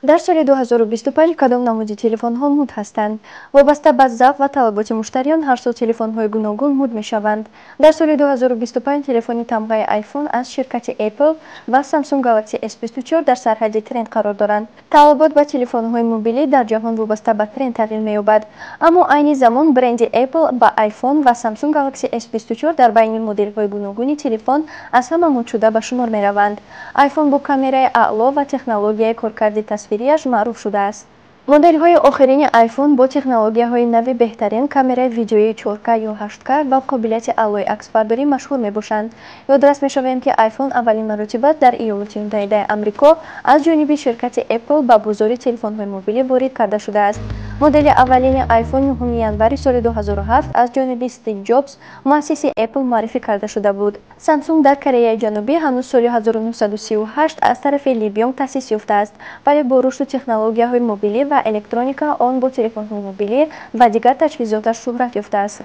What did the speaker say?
Дар соли 2025 кадом намуди телефонҳо муд ҳастанд? Вобаста ба завқ ва талаботи муштариён, ҳар сол телефонҳои гуногун муд мешаванд. Дар соли 2025 телефони тамғаи iPhone аз ширкати Apple ва Samsung Galaxy S24 дар сарҳади тренд қарор доранд. Талабот ба телефонҳои мобилӣ дар ҷаҳон вобаста ба тренд тағйир меёбад. Аммо айни замон бренди Apple ба iPhone ва Samsung Galaxy S24 дар байни моделҳои гуногуни телефон аз ҳама мудшуда ба шумор мераванд. iPhone бо камераи аъло ва технологияи коркарди тасвириаш маъруф шудааст. Моделҳои охирини iPhone бо технологияҳои нави беҳтарин, камераи видеоии 4К ё 8К ва қобилияти аълои аксбардорӣ машҳур мебошанд. Ёдрас мешавем, ки iPhone аввалин маротиба дар Иёлоти Муттаҳидаи Амрико аз ҷониби ширкати Apple ба бозори телефонҳои мобилӣ ворид карда шудааст. Модели аввалини iPhone 9 январи соли 2007 аз ҷониби Стив Ҷобс, муассиси Apple, муаррифӣ карда шуда буд. Samsung дар Кореяи Ҷанубӣ ҳанӯз соли 1938 аз тарафи Ли Бёнг таъсис ёфтааст, вале бо рушду технологияҳои мобилӣ ва электроника он бо телефонҳои мобилӣ ва дигар таҷҳизоташ шӯҳрат ёфтааст.